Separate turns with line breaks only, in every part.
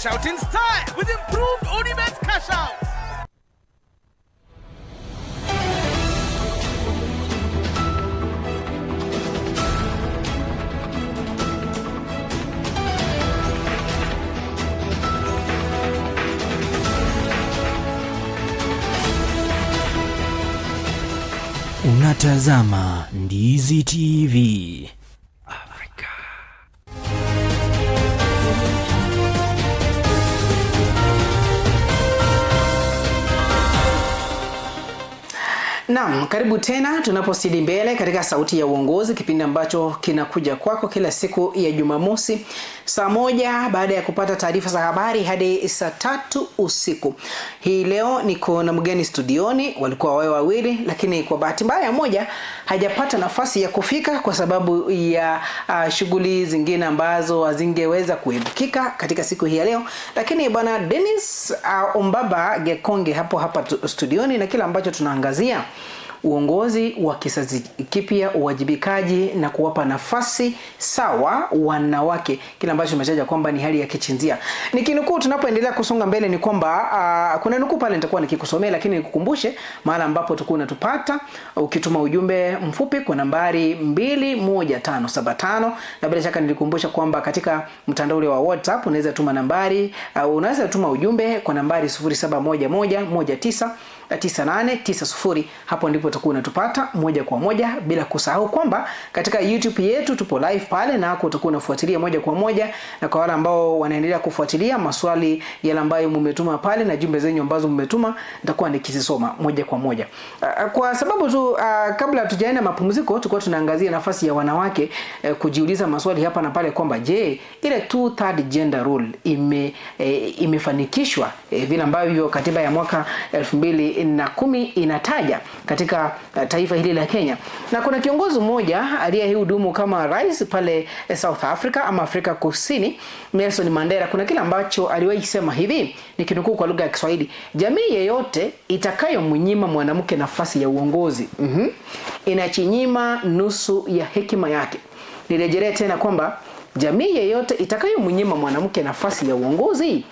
Cash out in style with improved Odibet Cash Out.
Unatazama Ndizi TV. Afrika.
Naam, karibu tena tunapozidi mbele katika Sauti ya Uongozi, kipindi ambacho kinakuja kwako kila siku ya Jumamosi saa 1 baada ya kupata taarifa za habari hadi saa 3 usiku. Hii leo niko na mgeni studioni, walikuwa wao wawili, lakini kwa bahati mbaya moja hajapata nafasi ya kufika kwa sababu ya shughuli zingine ambazo hazingeweza kuepukika katika siku hii ya leo. Lakini bwana Dennis Ombaba Gekonge hapo hapa studioni, na kila ambacho tunaangazia uongozi wa kizazi kipya, uwajibikaji na kuwapa nafasi sawa wanawake, kile ambacho tumetaja kwamba ni hali ya kichinzia. Nikinukuu tunapoendelea kusonga mbele ni kwamba kuna nukuu pale nitakuwa nikikusomea, lakini nikukumbushe mahali ambapo utakuwa unatupata ukituma ujumbe mfupi kwa nambari 21575, na bila shaka nilikumbusha kwamba katika mtandao ule wa WhatsApp unaweza tuma nambari, unaweza tuma ujumbe kwa nambari 0711199890. Hapo ndipo utakuwa unatupata moja kwa moja, bila kusahau kwamba katika YouTube yetu tupo live pale, na hapo utakuwa unafuatilia moja kwa moja. Na kwa wale ambao wanaendelea kufuatilia maswali yale ambayo mmetuma pale na jumbe zenyu ambazo mmetuma, nitakuwa nikizisoma moja kwa moja. Kwa sababu tu kabla hatujaenda mapumziko, tulikuwa tunaangazia nafasi ya wanawake, kujiuliza maswali hapa na pale kwamba je, ile 2/3 gender rule imefanikishwa vile ambavyo katiba ya mwaka 2010 inataja katika taifa hili la Kenya. Na kuna kiongozi mmoja aliyehudumu kama rais pale South Africa ama Afrika Kusini, Nelson Mandela, kuna kile ambacho aliwahi kusema hivi, nikinukuu kwa lugha ya Kiswahili: jamii yeyote itakayomnyima mwanamke nafasi ya uongozi inachinyima nusu ya hekima yake. Nirejelee tena kwamba jamii yeyote itakayomnyima mwanamke nafasi ya uongozi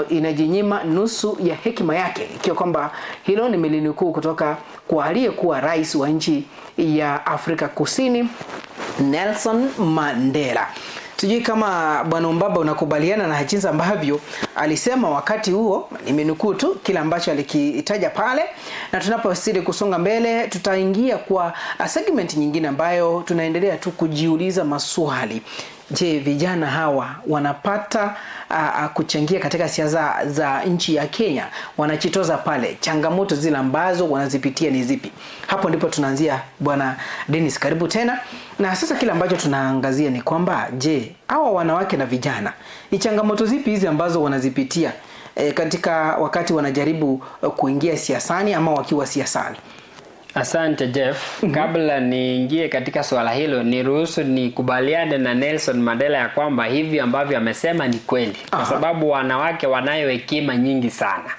inajinyima nusu ya hekima yake. Ikiwa kwamba hilo nimelinukuu kutoka kwa aliyekuwa rais wa nchi ya Afrika Kusini, Nelson Mandela. Sijui kama Bwana Ombaba unakubaliana na jinsi ambavyo alisema wakati huo. Nimenukuu tu kile ambacho alikitaja pale, na tunapozidi kusonga mbele tutaingia kwa segment nyingine ambayo tunaendelea tu kujiuliza maswali. Je, vijana hawa wanapata kuchangia katika siasa za nchi ya Kenya? Wanachitoza pale, changamoto zile ambazo wanazipitia ni zipi? Hapo ndipo tunaanzia. Bwana Dennis, karibu tena. Na sasa kile ambacho tunaangazia ni kwamba je, hawa wanawake na vijana ni changamoto zipi hizi ambazo wanazipitia katika wakati wanajaribu kuingia siasani ama wakiwa siasani?
Asante Jeff. Kabla niingie katika swala hilo, niruhusu nikubaliane na Nelson Mandela ya kwamba hivi ambavyo amesema ni kweli. Kwa sababu wanawake wanayo hekima nyingi sana.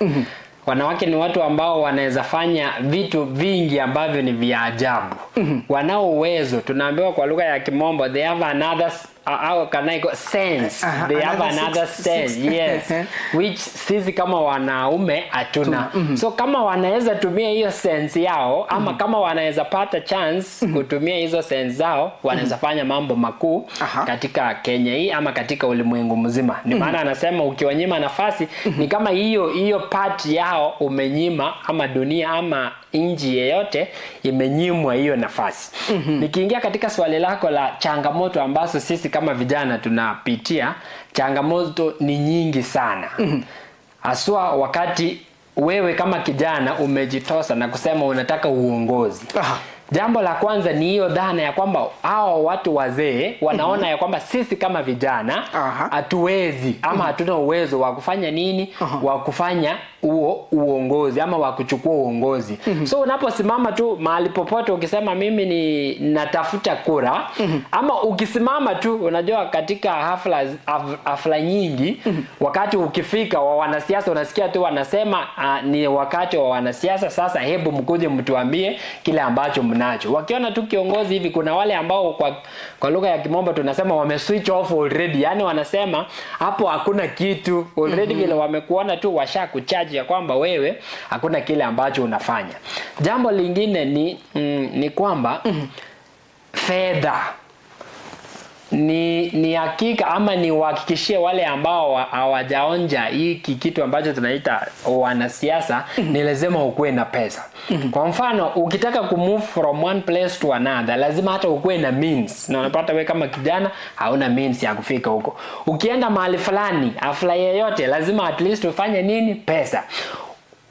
Wanawake ni watu ambao wanaweza fanya vitu vingi ambavyo ni vya ajabu. Wanao uwezo, tunaambiwa kwa lugha ya Kimombo, they have another how can I go sense. They have another sense, yes, which sisi kama wanaume hatuna. So kama wanaweza tumia hiyo sense yao ama kama wanaweza pata chance kutumia hizo sense zao, wanaweza fanya mambo makuu katika Kenya hii ama katika ulimwengu mzima. Ni maana anasema ukiwanyima nafasi ni kama hiyo part yao umenyima, ama dunia ama nchi yeyote imenyimwa hiyo nafasi. Nikiingia katika swali lako la changamoto ambazo sisi kama vijana tunapitia, changamoto ni nyingi sana. Haswa wakati wewe kama kijana umejitosa na kusema unataka uongozi. Jambo la kwanza ni hiyo dhana ya kwamba hao watu wazee wanaona ya kwamba sisi kama vijana hatuwezi ama hatuna uwezo wa kufanya nini, wa kufanya huo uongozi ama wa kuchukua uongozi. So unaposimama tu mahali popote ukisema mimi ni natafuta kura, ama ukisimama tu, unajua katika hafla nyingi, wakati ukifika wa wanasiasa unasikia tu wanasema ni wakati wa wanasiasa sasa, hebu mkuje mtuambie kile ambacho mnacho. Wakiona tu kiongozi hivi, kuna wale ambao kwa lugha ya kimombo tunasema wame switch off already, yani wanasema hapo hakuna kitu already. Vile wamekuona tu washa kuchaji ya kwamba wewe hakuna kile ambacho unafanya. Jambo lingine ni kwamba fedha ni hakika, ama ni uhakikishie wale ambao hawajaonja hiki kitu ambacho tunaita wanasiasa, ni lazima ukuwe na pesa. Kwa mfano, ukitaka kumove from one place to another, lazima hata ukuwe na means, na unapata we kama kijana hauna means ya kufika huko. Ukienda mahali fulani, hafla yeyote, lazima at least ufanye nini? Pesa.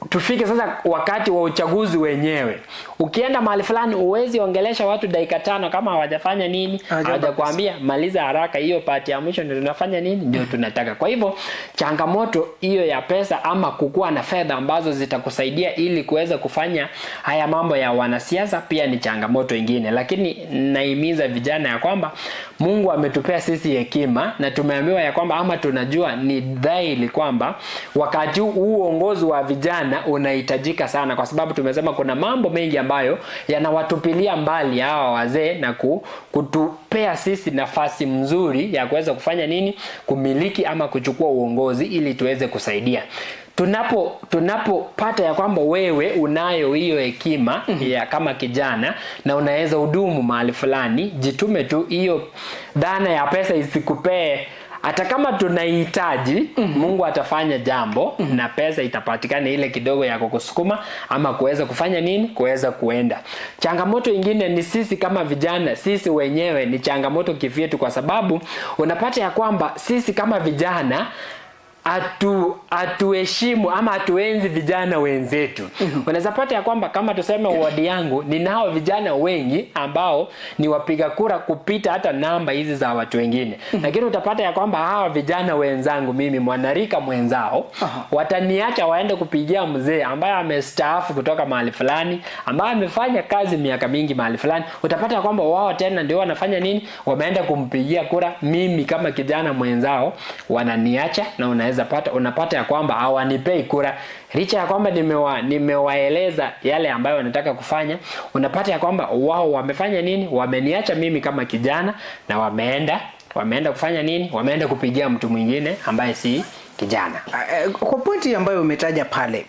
Tufike sasa wakati wa uchaguzi wenyewe, ukienda mahali fulani huwezi ongelesha watu dakika 5 kama hawajafanya nini, hawajakwambia maliza haraka hiyo part ya mwisho, ndio tunafanya nini, ndio tunataka. Kwa hivyo changamoto hiyo ya pesa ama kukua na fedha ambazo zitakusaidia ili kuweza kufanya haya mambo ya wanasiasa pia ni changamoto ingine. Lakini naimiza vijana ya kwamba Mungu ametupea sisi hekima, na tumeambiwa ya kwamba ama tunajua ni dhahiri kwamba wakati huu uongozi wa vijana unahitajika sana, kwa sababu tumesema kuna mambo mengi ambayo yanawatupilia mbali hawa wazee na kutupea sisi nafasi mzuri ya kuweza kufanya nini, kumiliki ama kuchukua uongozi ili tuweze kusaidia. Tunapopata ya kwamba wewe unayo hiyo hekima ya kama kijana na unaweza hudumu mahali fulani, jitume tu, hiyo dhana ya pesa isikupee. Hata kama tunahitaji, Mungu atafanya jambo na pesa itapatikana ile kidogo ya kukusukuma ama kuweza kufanya nini, kuweza kuenda. Changamoto ingine ni sisi kama vijana, sisi wenyewe ni changamoto kivyetu, kwa sababu unapata ya kwamba sisi kama vijana hatuheshimu ama hatuenzi vijana wenzetu. Unaweza pata ya kwamba kama tuseme wadi yangu ninao vijana wengi ambao ni wapiga kura kupita hata namba hizi za watu wengine. Lakini utapata ya kwamba hawa vijana wenzangu mimi mwanarika mwenzao wataniacha waende kupigia mzee ambaye amestaafu kutoka mahali fulani, ambaye amefanya kazi miaka mingi mahali fulani. Utapata ya kwamba wao tena ndio wanafanya nini? Wameenda kumpigia kura mimi kama kijana mwenzao, wananiacha na unapata ya kwamba hawanipei kura licha ya kwamba nimewaeleza yale ambayo wanataka kufanya. Unapata ya kwamba wao wamefanya nini? Wameniacha mimi kama kijana na wameenda kufanya nini? Wameenda kupigia mtu mwingine ambaye si kijana.
Kwa pointi ambayo umetaja pale,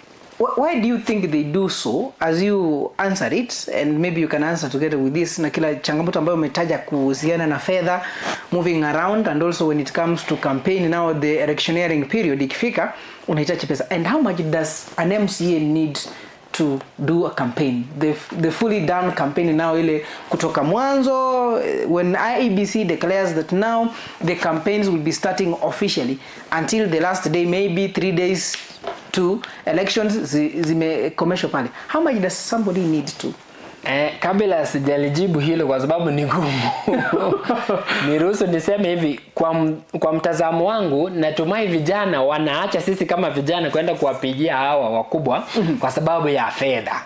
why do you think they do so? As you answer it, and maybe you can answer together with this, na kila changamoto ambayo umetaja kuhusiana na fedha, moving around, and also when it comes to campaign, now the electioneering period ikifika unahitaji pesa. And how much does an MCA need to do a campaign? The fully done campaign now, ile kutoka mwanzo, when IEBC declares that now the campaigns will be starting officially until the last day, maybe 3 days to elections zimekomeshwa pale. How much does somebody need to?
Kabla sijalijibu hilo kwa sababu ni gumu. Niruhusu niseme hivi, kwa mtazamo wangu natumai vijana wanaacha sisi kama vijana kwenda kuwapigia hawa wakubwa kwa sababu ya fedha.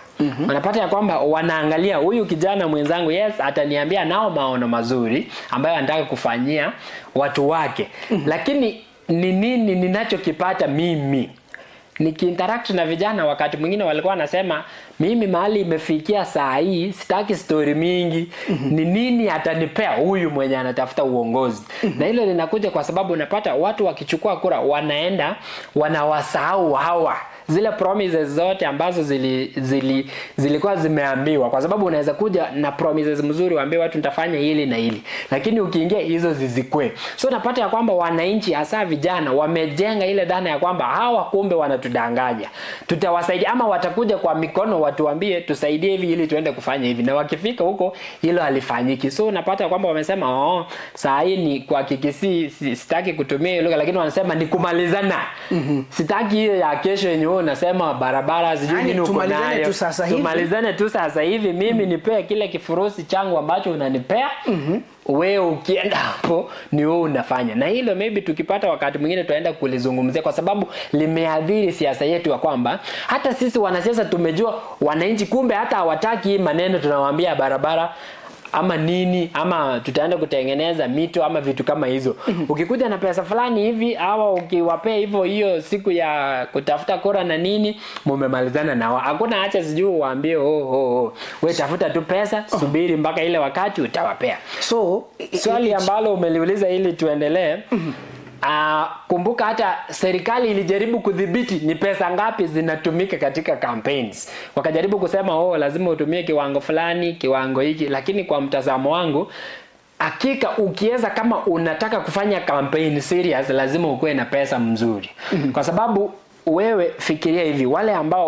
Wanapata ya kwamba wanaangalia huyu kijana mwenzangu, yes, ataniambia nao maono mazuri ambayo anataka kufanyia watu wake. Lakini ni nini ninachokipata mimi? Nikiinteract na vijana wakati mwingine walikuwa wanasema mimi mahali imefikia saa hii sitaki story mingi. Ni nini atanipea huyu mwenye anatafuta uongozi? Na hilo linakuja kwa sababu unapata watu wakichukua kura wanaenda wanawasahau hawa zile promises zote ambazo zilikuwa zimeambiwa, kwa sababu unaweza kuja na promises mzuri waambie watu nitafanya hili na hili, lakini ukiingia hizo zizikwe. So unapata ya kwamba wananchi hasa vijana wamejenga ile dhana ya kwamba hawa kumbe wanatudanganya, tutawasaidia ama watakuja kwa mikono watuambie tusaidie hivi ili tuende kufanya hivi, na wakifika huko hilo halifanyiki. So unapata kwamba wamesema oh, saa hii ni kwa Kikisii, sitaki kutumia hiyo lugha, lakini wanasema ni kumalizana. Sitaki hiyo ya kesho yenye wewe unasema barabara sijui nini uko nayo. Tumalizane tu sasa hivi, mimi nipee kile kifurusi changu ambacho unanipea. Wewe ukienda hapo ni wewe unafanya. Na hilo maybe tukipata wakati mwingine tutaenda kulizungumzia, kwa sababu limeadhiri siasa yetu ya kwamba hata sisi wanasiasa tumejua wananchi kumbe hata hawataki maneno tunawaambia barabara ama nini ama tutaenda kutengeneza mito ama vitu kama hizo. Ukikuja na pesa fulani hivi au ukiwapea hivyo hiyo siku ya kutafuta kura na nini, mumemalizana nao. Hakuna hacha sijui uwaambie oh. We tafuta tu pesa, subiri mpaka ile wakati utawapea.
So
Swali ambalo umeliuliza ili tuendelee. Kumbuka hata serikali ilijaribu kudhibiti ni pesa ngapi zinatumika katika campaigns. Wakajaribu kusema oh, lazima utumie kiwango fulani, kiwango hiki, lakini kwa mtazamo wangu hakika ukiweza kama unataka kufanya campaign serious lazima ukuwe na pesa mzuri. Kwa sababu wewe fikiria hivi,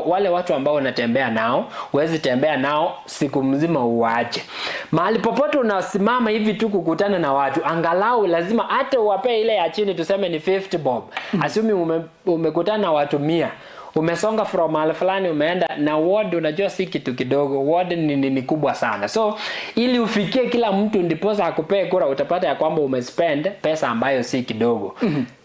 wale watu ambao unatembea nao, huwezi tembea nao siku mzima uwaache. Mahali popote unasimama hivi tu kukutana na watu, angalau lazima hata uwapee ile ya chini, tuseme ni 50 bob. Assume umekutana na watu 100. Umesonga from mahali fulani umeenda na ward, unajua si kitu kidogo, ward ni kubwa sana. So ili ufikie kila mtu ndiposa akupee kura, utapata ya kwamba umespend pesa ambayo si kidogo.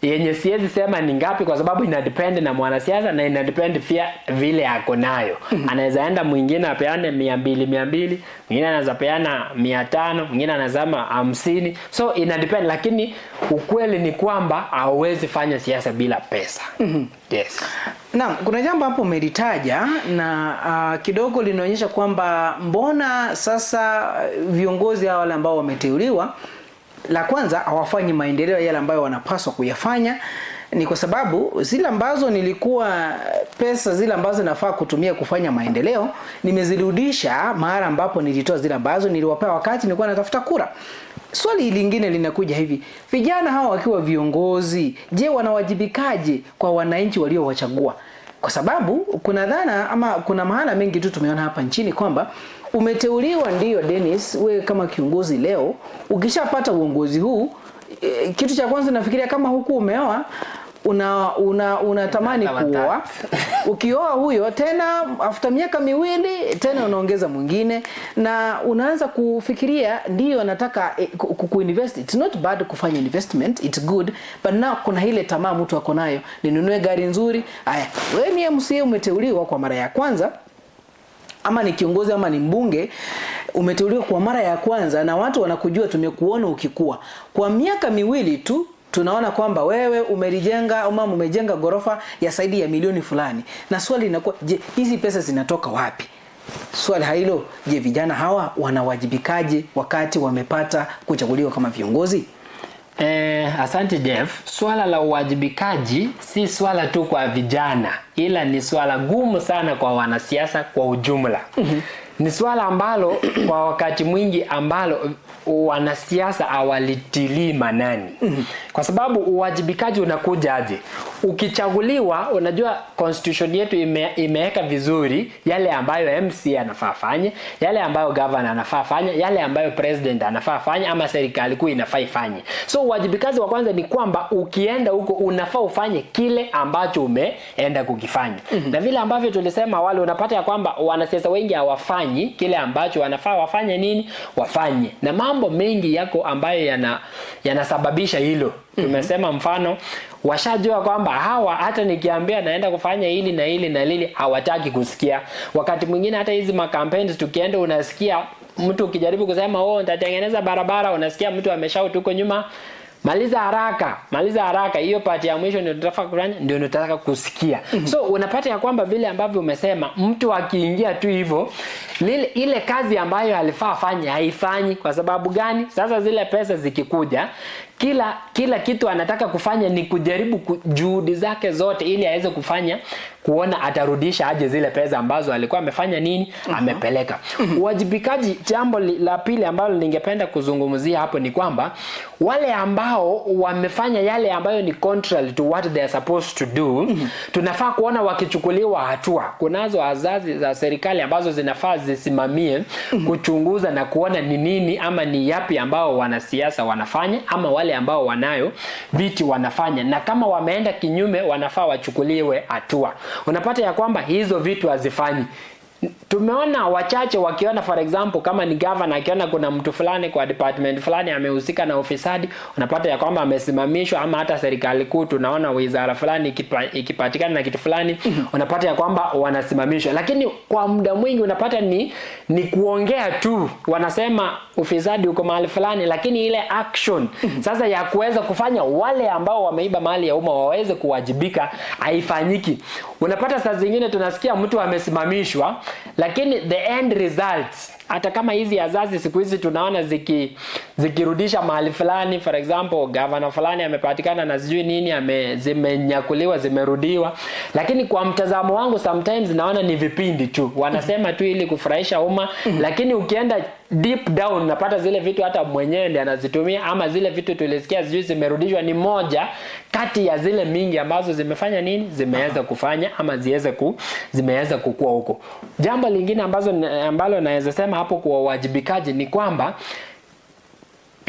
Yenye siwezi sema ni ngapi kwa sababu ina depend na mwanasiasa na ina depend pia vile ako nayo. Anaweza enda mwingine apeane 200 200, mwingine anaweza peana 500, mwingine anasema 50. So ina depend, lakini ukweli ni kwamba hauwezi fanya siasa bila pesa. Yes.
Naam, kuna jambo hapo umelitaja na kidogo linaonyesha kwamba mbona sasa viongozi hawa wale ambao wameteuliwa, la kwanza hawafanyi maendeleo yale ambayo wanapaswa kuyafanya. Ni kwa sababu zile ambazo nilikuwa pesa zile ambazo nafaa kutumia kufanya maendeleo nimezirudisha mara ambapo nilitoa zile ambazo niliwapea wakati nilikuwa natafuta kura. Swali lingine linakuja hivi, vijana hawa wakiwa viongozi, je, wanawajibikaje kwa wananchi waliowachagua? Kwa sababu kuna dhana ama kuna mahala mengi tu tumeona hapa nchini kwamba umeteuliwa ndiyo Dennis, wewe kama kiongozi leo, ukishapata uongozi huu, kitu cha kwanza nafikiria kama huku umeoa, unatamani kuoa. Ukioa huyo tena after miaka miwili tena unaongeza mwingine na unaanza kufikiria ndiyo nataka kuinvest. It's not bad kufanya investment, it's good, but now kuna ile tamaa mtu ako nayo, ninunue gari nzuri. Haya, wewe ni MCA umeteuliwa kwa mara ya kwanza, ama ni kiongozi ama ni mbunge, umeteuliwa kwa mara ya kwanza na watu wanakujua, tumekuona ukikua. Kwa miaka miwili tu tunaona kwamba wewe umelijenga ama umejenga gorofa ya zaidi ya milioni fulani. Na swali linakuwa, je, hizi pesa zinatoka wapi? Swali hilo, je, vijana hawa wanawajibikaje wakati wamepata kuchaguliwa kama viongozi?
Asante Jeff. Swala la uwajibikaji si swala tu kwa vijana, ila ni swala gumu sana kwa wanasiasa kwa ujumla. Ni swala ambalo kwa wakati mwingi ambalo wanasiasa hawalitilii manani. Kwa sababu uwajibikaji unakuja aje? Ukichaguliwa, unajua constitution yetu imeweka vizuri yale ambayo MC anafaa fanye, yale ambayo governor anafaa fanye, yale ambayo president anafaa fanye, ama serikali kuu inafaa ifanye. So uwajibikaji wa kwanza ni kwamba ukienda huko unafaa ufanye kile ambacho umeenda kukifanya. Na vile ambavyo tulisema awali, unapata ya kwamba wanasiasa wengi hawafanyi kile ambacho wanafaa wafanye nini? Wafanye. Na mambo mengi yako ambayo yanasababisha hilo. Tumesema mfano, washajua kwamba hawa hata nikiambia naenda kufanya hili na hili na lili hawataki kusikia. Wakati mwingine hata hizi makampeni tukienda, unasikia mtu ukijaribu kusema oh nitatengeneza barabara, unasikia mtu ameshout huko nyuma, maliza haraka, maliza haraka, hiyo part ya mwisho ndio tunataka kufanya, ndio tunataka kusikia. So unapata ya kwamba vile ambavyo umesema, mtu akiingia tu hivyo, ile kazi ambayo alifaa afanye haifanyi. Kwa sababu gani? Sasa zile pesa zikikuja, kila kitu anataka kufanya ni kujaribu juhudi zake zote ili aweze kufanya, kuona atarudisha aje zile pesa ambazo alikuwa amefanya nini, amepeleka. Uwajibikaji, jambo la pili ambalo ningependa kuzungumzia hapo ni kwamba wale ambao wamefanya yale ambayo ni contrary to what they are supposed to do, tunafaa kuona wakichukuliwa hatua. Kunazo azazi za serikali ambazo zinafaa zisimamie kuchunguza na kuona ni nini ama ni yapi ambao wanasiasa wanafanya ama wale ambao wanayo viti wanafanya, na kama wameenda kinyume wanafaa wachukuliwe hatua. Unapata ya kwamba hizo vitu hazifanyi. Tumeona wachache wakiona, for example, kama ni governor akiona kuna mtu fulani kwa department fulani amehusika na ufisadi, unapata ya kwamba amesimamishwa, ama hata serikali kuu tunaona wizara fulani ikipatikana na kitu fulani, unapata ya kwamba wanasimamishwa. Lakini kwa muda mwingi unapata ni kuongea tu, wanasema ufisadi uko mahali fulani, lakini ile action sasa ya kuweza kufanya wale ambao wameiba mali ya umma waweze kuwajibika haifanyiki. Unapata saa zingine tunasikia mtu amesimamishwa, lakini the end results, hata kama hizi azazi siku hizi tunaona zikirudisha mahali fulani, for example governor fulani amepatikana na sijui nini, zimenyakuliwa, zimerudiwa. Lakini kwa mtazamo wangu sometimes naona ni vipindi tu, wanasema tu ili kufurahisha umma, lakini ukienda deep down unapata zile vitu hata mwenyewe ndiye anazitumia, ama zile vitu tulisikia sijui zimerudishwa ni moja kati ya zile mingi ambazo zimefanya nini, zimeweza kufanya ama zimeweza kukua huko. Jambo lingine ambalo naweza sema hapo kwa uwajibikaji ni kwamba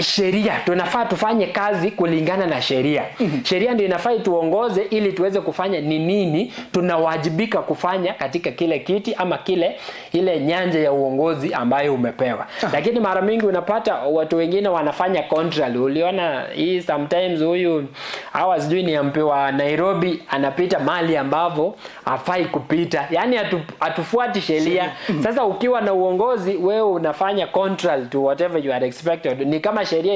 sheria, tunafaa tufanye kazi kulingana na sheria. Sheria ndio inafaa ituongoze ili tuweze kufanya ni nini tunawajibika kufanya katika kile kiti ama ile nyanja ya uongozi ambayo umepewa. Lakini mara mingi unapata watu wengine wanafanya contrary. Uliona hii sometimes huyu hawa sijui ni MP wa Nairobi anapita mali ambavyo hafai kupita. Yaani hatufuati sheria. Sasa ukiwa na uongozi wewe unafanya contrary to whatever you are expected. Ni kama sheria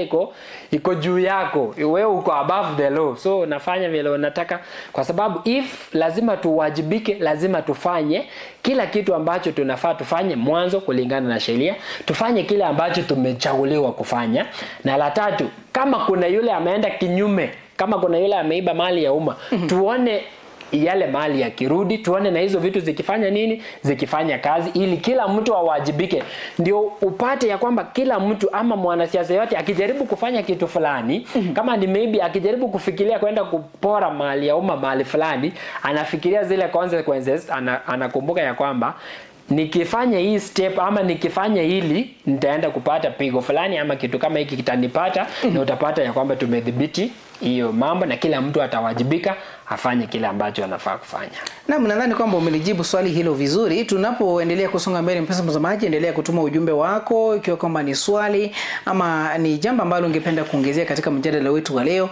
iko juu yako, wewe uko above the law, so unafanya vile unataka. Kwa sababu if lazima tuwajibike, lazima tufanye kila kitu ambacho tunafaa tufanye mwanzo kulingana na sheria, tufanye kile ambacho tumechaguliwa kufanya. Na la tatu, kama kuna yule ameenda kinyume, kama kuna yule ameiba mali ya umma, tuone yale mali yakirudi, tuone na hizo vitu zikifanya nini, zikifanya kazi, ili kila mtu awajibike. Ndio upate ya kwamba kila mtu ama mwanasiasa yote akijaribu kufanya kitu fulani, kama ni maybe akijaribu kufikiria kwenda kupora mali ya umma mahali fulani, anafikiria zile consequences, anakumbuka ya kwamba nikifanya hii step ama nikifanya hili nitaenda kupata pigo fulani ama kitu kama hiki kitanipata. Na utapata ya kwamba tumedhibiti hiyo mambo na kila mtu atawajibika afanye kile ambacho anafaa kufanya.
Naam, nadhani kwamba umelijibu swali hilo vizuri. Tunapoendelea kusonga mbele, mpenzi mtazamaji, endelea kutuma ujumbe wako ikiwa kwamba ni swali ama ni jambo ambalo ungependa kuongezea katika mjadala wetu wa leo,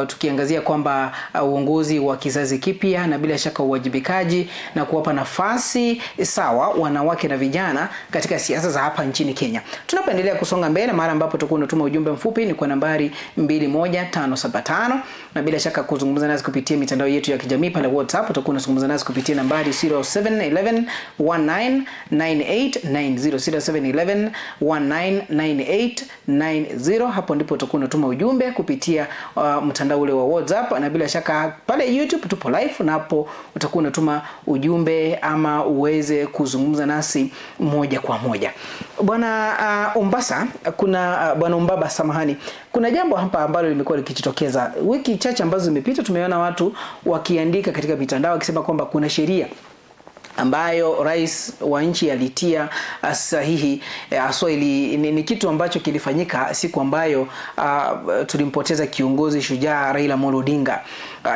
tukiangazia kwamba uongozi wa kizazi kipya na bila shaka uwajibikaji na kuwapa nafasi sawa wanawake na vijana katika siasa za hapa nchini Kenya. Tunapoendelea kusonga mbele, mara ambapo tutakuwa tunatuma ujumbe mfupi ni kwa nambari 21575, na bila shaka kuzungumza nasi kupitia mitandao yetu ya kijamii pale WhatsApp utakuwa unazungumza nasi kupitia nambari 0711 199890, 0711 199890. Hapo ndipo utakuwa unatuma ujumbe kupitia mtandao ule wa WhatsApp, na bila shaka pale YouTube tupo live, na hapo utakuwa unatuma ujumbe ama uweze kuzungumza nasi moja kwa moja. Bwana Ombasa, kuna Bwana Ombaba, samahani, kuna jambo hapa ambalo limekuwa likijitokeza wiki chache ambazo zimepita. Tumeona watu wakiandika katika mitandao wakisema kwamba kuna sheria ambayo rais wa nchi alitia sahihi haswa, ni kitu ambacho kilifanyika siku ambayo tulimpoteza kiongozi shujaa Raila Amolo Odinga.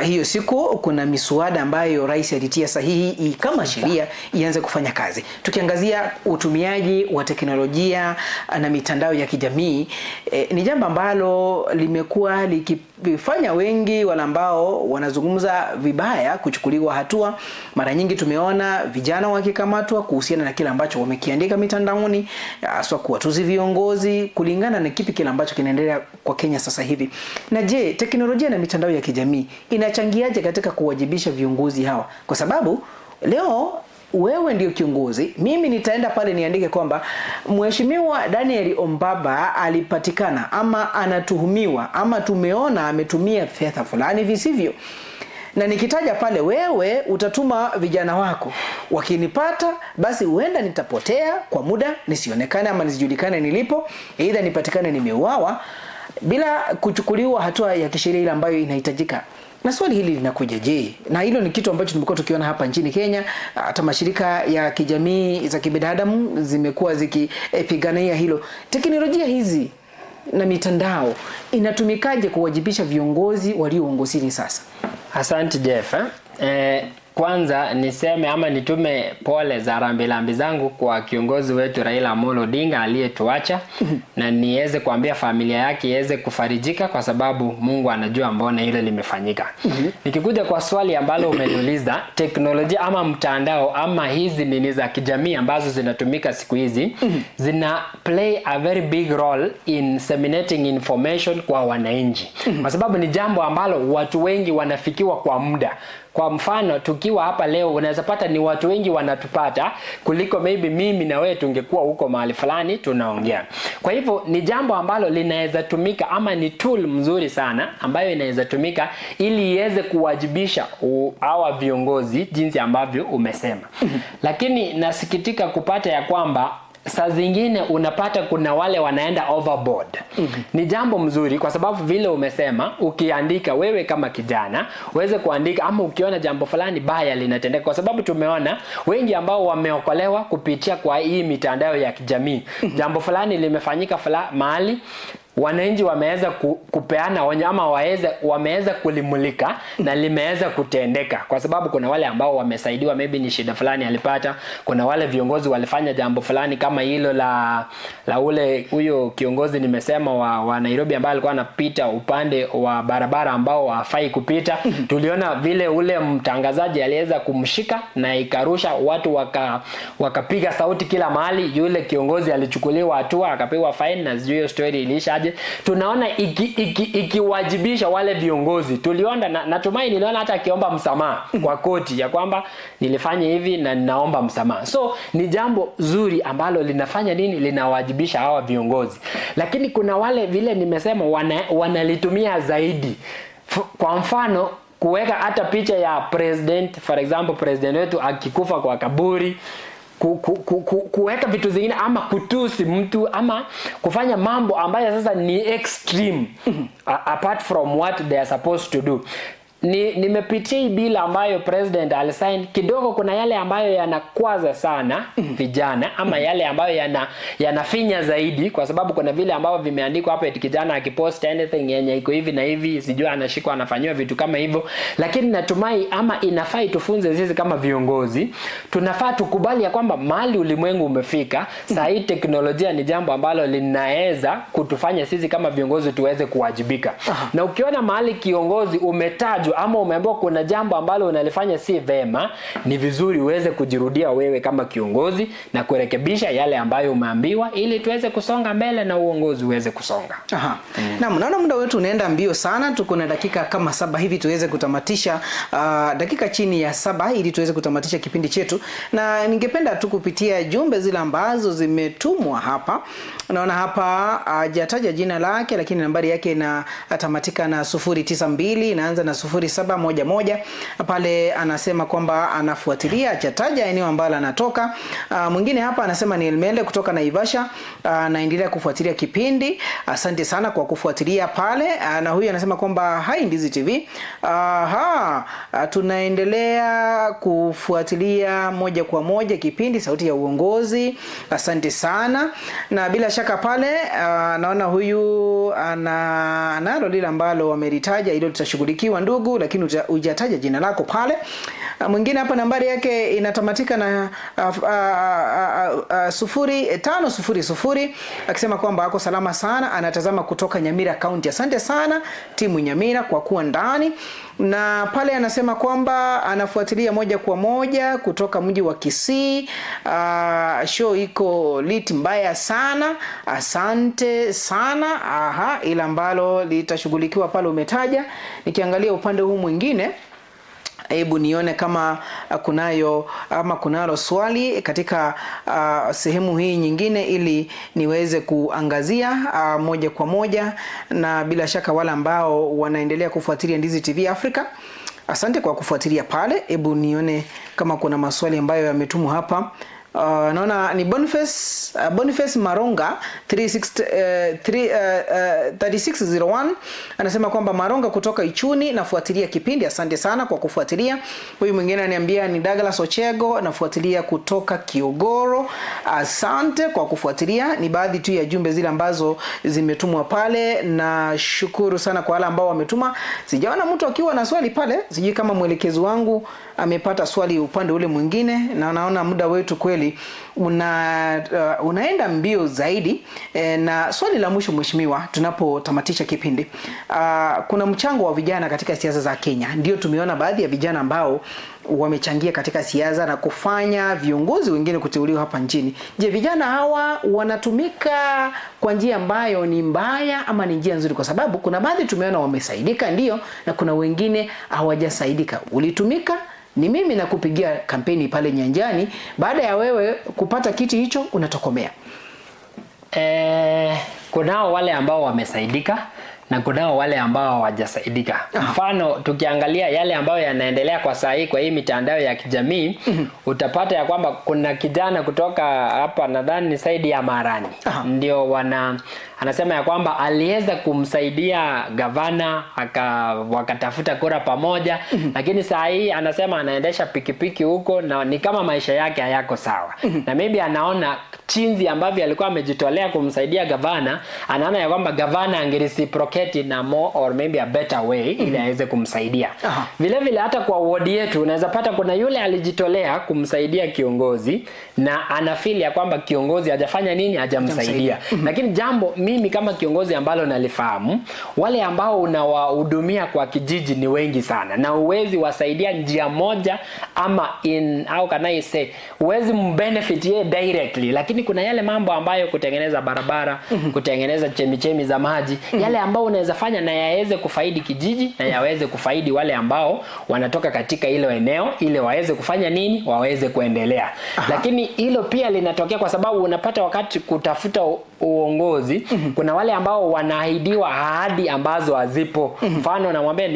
Hiyo siku kuna miswada ambayo rais alitia sahihi kama sheria ianze kufanya kazi. Tukiangazia utumiaji wa teknolojia na mitandao ya kijamii, ni jambo ambalo limekuwa likifanya wengi wale ambao wanazungumza vibaya kuchukuliwa hatua. Mara nyingi tumeona vijana wakikamatwa kuhusiana na kile ambacho wamekiandika mitandaoni, haswa kuwatusi viongozi, kulingana na kipi kile ambacho kinaendelea kwa Kenya sasa hivi. Na je, teknolojia na mitandao ya kijamii inachangiaje katika kuwajibisha viongozi hawa? Kwa sababu leo wewe ndio kiongozi, mimi nitaenda pale niandike kwamba Mheshimiwa Daniel Ombaba alipatikana ama anatuhumiwa ama tumeona ametumia fedha fulani visivyo. Na nikitaja pale, wewe utatuma vijana wako, wakinipata basi huenda nitapotea kwa muda, nisionekane ama nisijulikane nilipo, aidha nipatikane nimeuawa bila kuchukuliwa hatua ya kisheria ile ambayo inahitajika. Na swali hili linakuja, je, na hilo ni kitu ambacho tumekuwa tukiona hapa nchini Kenya, hata mashirika ya kijamii za kibinadamu zimekuwa zikipigania hilo. Teknolojia hizi na mitandao inatumikaje kuwajibisha viongozi walio uongozini sasa?
Asante Jeff. Kwanza niseme ama nitume pole za rambirambi zangu kwa kiongozi wetu Raila Amolo Odinga aliyetuacha na niweze kuambia familia yake iweze kufarijika kwa sababu Mungu anajua mbona hilo limefanyika. Nikikuja kwa swali ambalo umeniuliza, teknolojia ama mtandao ama hizi nini za kijamii ambazo zinatumika siku hizi zina play a very big role in disseminating information kwa wananchi, kwa sababu ni jambo ambalo watu wengi wanafikiwa kwa muda. Kwa mfano, tukiwa hapa leo unaweza pata ni watu wengi wanatupata kuliko maybe mimi na wewe tungekuwa huko mahali fulani tunaongea. Kwa hivyo ni jambo ambalo linaweza tumika ama ni tool mzuri sana ambayo inaweza tumika ili iweze kuwajibisha hawa viongozi jinsi ambavyo umesema. Lakini nasikitika kupata ya kwamba saa zingine unapata kuna wale wanaenda overboard. Ni jambo mzuri kwa sababu vile umesema, ukiandika wewe kama kijana uweze kuandika, ama ukiona jambo fulani baya linatendeka, kwa sababu tumeona wengi ambao wameokolewa kupitia kwa hii mitandao ya kijamii. Jambo fulani limefanyika mahali, wananchi wameweza kupeana onyo ama wameweza kulimulika na limeweza kutendeka, kwa sababu kuna wale ambao wamesaidiwa, maybe ni shida fulani alipata. Kuna wale viongozi walifanya jambo fulani kama hilo la ule huyo kiongozi nimesema wa Nairobi ambaye alikuwa anapita upande wa barabara ambao hafai kupita. Tuliona vile ule mtangazaji aliweza kumshika na ikarusha watu wakapiga sauti kila mahali. Yule kiongozi alichukuliwa hatua akapewa fine, na sijui hiyo story iliishaje. Tunaona ikiwajibisha wale viongozi. Tuliona na, natumai niliona hata akiomba msamaha kwa koti ya kwamba nilifanya hivi na ninaomba msamaha. So ni jambo zuri ambalo linafanya nini, linawajibisha hawa viongozi. Lakini kuna wale vile nimesema wanalitumia zaidi. Kwa mfano kuweka hata picha ya president, for example president wetu akikufa kwa kaburi, kuweka vitu zingine ama kutusi mtu ama kufanya mambo ambayo sasa ni extreme apart from what they are supposed to do. Nimepitia hii bill ambayo president alisign kidogo, kuna yale ambayo yanakwaza sana vijana ama yale ambayo yanafinya zaidi, kwa sababu kuna vile ambavyo vimeandikwa hapo eti kijana akipost anything yenye iko hivi na hivi, sijui anashikwa anafanyiwa vitu kama hivyo. Lakini natumai ama inafai tufunze sisi kama viongozi, tunafaa tukubali ya kwamba mahali ulimwengu umefika saa hii, teknolojia ni jambo ambalo linaweza kutufanya sisi kama viongozi tuweze kuwajibika. Na ukiona mahali kiongozi umetajwa ama umeambiwa kuna jambo ambalo unalifanya si vema, ni vizuri uweze kujirudia wewe kama kiongozi na kurekebisha yale ambayo umeambiwa, ili tuweze kusonga mbele na uongozi uweze kusonga.
Aha. Naam, naona muda wetu unaenda mbio sana, tuko na dakika kama 7 hivi tuweze kutamatisha, dakika chini ya 7 ili tuweze kutamatisha kipindi chetu, na ningependa tu kupitia jumbe zile ambazo zimetumwa hapa. Naona hapa hajataja jina lake, lakini nambari yake inatamatika na 092, inaanza na 0711. Pale anasema kwamba anafuatilia, hajataja eneo ambalo anatoka. Mwingine hapa anasema ni Elmende kutoka Naivasha, anaendelea kufuatilia kipindi. Asante sana kwa kufuatilia pale. Na huyu anasema kwamba hi Ndizi TV. Tunaendelea kufuatilia moja kwa moja kipindi Sauti ya Uongozi. Asante sana. Na bila shaka pale naona huyu analo lile ambalo wamelitaja, hilo litashughulikiwa ndugu, lakini hujataja jina lako pale. Mwingine hapa nambari yake inatamatika na 0500, akisema kwamba ako salama sana, anatazama kutoka Nyamira County. Asante sana timu Nyamira kwa kuwa ndani. Na pale anasema kwamba anafuatilia moja kwa moja kutoka mji wa Kisii. Show iko lit mbaya sana, asante sana. Aha, ila ambalo litashughulikiwa pale umetaja. Nikiangalia upande huu mwingine, hebu nione kama kunayo ama kunalo swali katika sehemu hii nyingine ili niweze kuangazia moja kwa moja. Na bila shaka wale ambao wanaendelea kufuatilia Ndizi TV Africa, asante kwa kufuatilia pale. Hebu nione kama kuna maswali ambayo yametumwa hapa. Naona ni Boniface Maronga 3601 anasema kwamba Maronga kutoka Ichuni, nafuatilia kipindi. Asante sana kwa kufuatilia. Huyu mwingine ananiambia ni Douglas Ochego, nafuatilia kutoka Kiogoro. Asante kwa kufuatilia. Ni baadhi tu ya jumbe zile ambazo zimetumwa pale, na shukuru sana kwa wale ambao wametuma. Sijaona mtu akiwa na swali pale, sijui kama mwelekezi wangu amepata swali upande ule mwingine, na naona muda wetu kweli unaenda mbio zaidi. Na swali la mwisho mheshimiwa, tunapotamatisha kipindi, kuna mchango wa vijana katika siasa za Kenya. Ndio tumeona baadhi ya vijana ambao wamechangia katika siasa na kufanya viongozi wengine kuteuliwa hapa nchini. Je, vijana hawa wanatumika kwa njia ambayo ni mbaya ama ni njia nzuri? Kwa sababu kuna baadhi tumeona wamesaidika ndio, na kuna wengine hawajasaidika. Ulitumika ni mimi na kupigia kampeni pale nyanjani, baada ya wewe kupata kiti hicho unatokomea.
Kunao wale ambao wamesaidika na kunao wale ambao hawajasaidika. Mfano, tukiangalia yale ambayo yanaendelea kwa saa hii kwa hii mitandao ya kijamii, utapata ya kwamba kuna kijana kutoka hapa nadhani saidi ya Marani. Ndio anasema ya kwamba aliweza kumsaidia gavana wakatafuta kura pamoja, lakini saa hii anasema anaendesha pikipiki huko na ni kama maisha yake hayako sawa. Na maybe anaona chinzi ambavyo alikuwa amejitolea kumsaidia gavana, anaona ya kwamba gavana angereciprocate na more or maybe a better way ili aweze kumsaidia. Vile vile hata kwa ward yetu unaweza pata kuna yule alijitolea kumsaidia kiongozi na anafeel ya kwamba kiongozi hajafanya nini, hajamsaidia. Lakini jambo mimi kama kiongozi ambalo nalifahamu, wale ambao unawahudumia kwa kijiji ni wengi sana, na uwezi wasaidia njia moja ama in, how can I say, uwezi mbenefit yeye directly, lakini kuna yale mambo ambayo kutengeneza barabara, kutengeneza chemichemi za maji, yale ambao unaweza fanya na yaweze kufaidi kijiji na yaweze kufaidi wale ambao wanatoka katika hilo eneo, ili waweze kufanya nini, waweze kuendelea. Lakini hilo pia linatokea kwa sababu unapata wakati kutafuta uongozi, kuna wale ambao wanaahidiwa ahadi ambazo hazipo. Mfano namwambia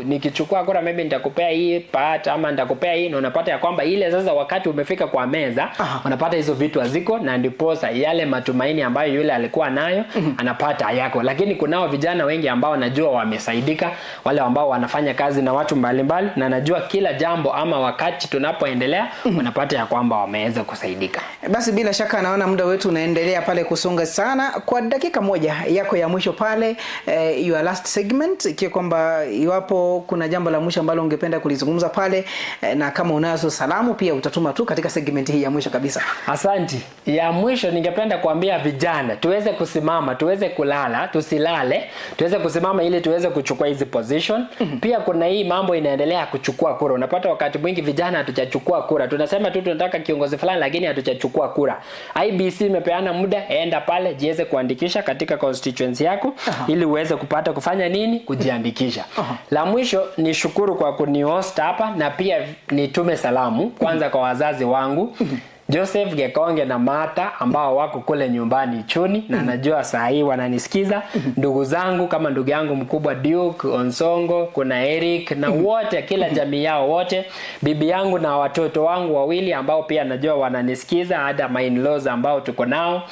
nikichukua kura maybe nitakupea hii part ama nitakupea hii, na unapata ya kwamba ile sasa wakati umefika kwa meza, unapata hizo vitu haziko, na ndiposa yale matumaini ambayo yule alikuwa nayo anapata hayako. Lakini kunao vijana wengi ambao najua wamesaidika, wale ambao wanafanya kazi na watu mbalimbali, na najua kila jambo ama wakati tunapoendelea unapata ya kwamba wameweza kusaidika.
Basi bila shaka naona muda wetu unaendelea pale kusonga sana. Kwa dakika moja yako ya mwisho pale, your last segment, ikiwa kwamba iwapo kuna jambo la mwisho ambalo ungependa kulizungumza pale, na kama unazo salamu pia utatuma tu katika segment hii ya mwisho kabisa.
Asante. Ya mwisho ningependa kuambia vijana tuweze kusimama, tuweze kulala, tusilale, tuweze kusimama ili tuweze kuchukua hizi position. Pia kuna hii mambo inaendelea kuchukua kura. Unapata wakati mwingi vijana hatujachukua kura. Tunasema tu tunataka kiongozi fulani lakini hatujachukua kura. IBC imepeana muda, enda pale jiweze kuandikisha katika constituency yako ili uweze kupata kufanya nini, kujiandikisha. La mwisho ni shukuru kwa kunihost hapa, na pia nitume salamu kwanza kwa wazazi wangu Joseph Gekonge na Martha ambao wako kule nyumbani Ichuni, na najua saa hii wananisikiza. Ndugu zangu kama ndugu yangu mkubwa Duke Onsongo, kuna Eric na wote, kila jamii yao wote, bibi yangu na watoto wangu wawili ambao pia najua wananisikiza, hata my in-laws ambao tuko nao.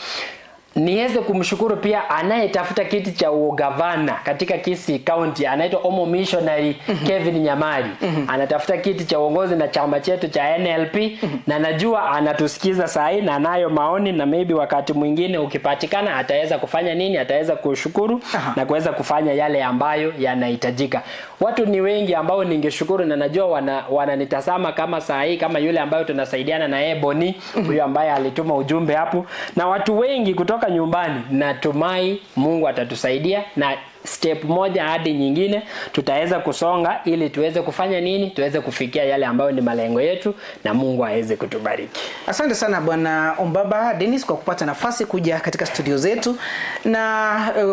Niweze kumshukuru pia anayetafuta kiti cha ugavana katika Kisii County, anaitwa Omo Missionary Kevin Nyamari. Anatafuta kiti cha uongozi na chama chetu cha NLP, na najua anatusikiza saa hii na anayo maoni, na maybe wakati mwingine ukipatikana ataweza kufanya nini, ataweza kushukuru na kuweza kufanya yale ambayo yanahitajika. Watu ni wengi ambao ningeshukuru na najua wananitazama kama saa hii, kama yule ambayo tunasaidiana na yeye Boni, huyo ambaye alituma ujumbe hapo, na watu wengi kutoka nyumbani. Natumai Mungu atatusaidia na step moja hadi nyingine tutaweza kusonga ili tuweze kufanya nini, tuweze kufikia yale ambayo ni malengo yetu, na Mungu aweze kutubariki.
Asante sana Bwana Ombaba Dennis kwa kupata nafasi kuja katika studio zetu, na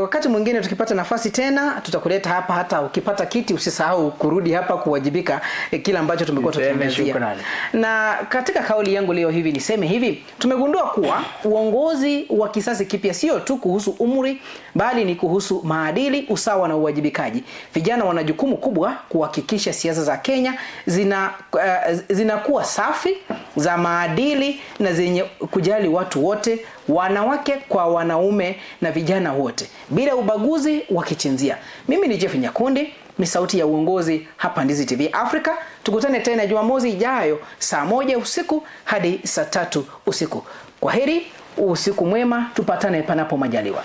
wakati mwingine tukipata nafasi tena tutakuleta hapa. Hata ukipata kiti usisahau kurudi hapa kuwajibika kila ambacho tumekuwa tukiangazia. Na katika kauli yangu leo hivi niseme hivi, tumegundua kuwa uongozi wa kisasi kipya sio tu kuhusu umri, bali ni kuhusu maadili, maadili, usawa na uwajibikaji. Vijana wana jukumu kubwa kuhakikisha siasa za Kenya zinakuwa safi, za maadili na zenye kujali watu wote, wanawake kwa wanaume na vijana wote, bila ubaguzi wa kichinzia. Mimi ni Jeff Nyakundi, ni sauti ya uongozi hapa Ndizi TV Africa. Tukutane tena Jumamosi ijayo saa 1 usiku hadi saa 3 usiku. Kwa heri, usiku mwema, tupatane panapo majaliwa.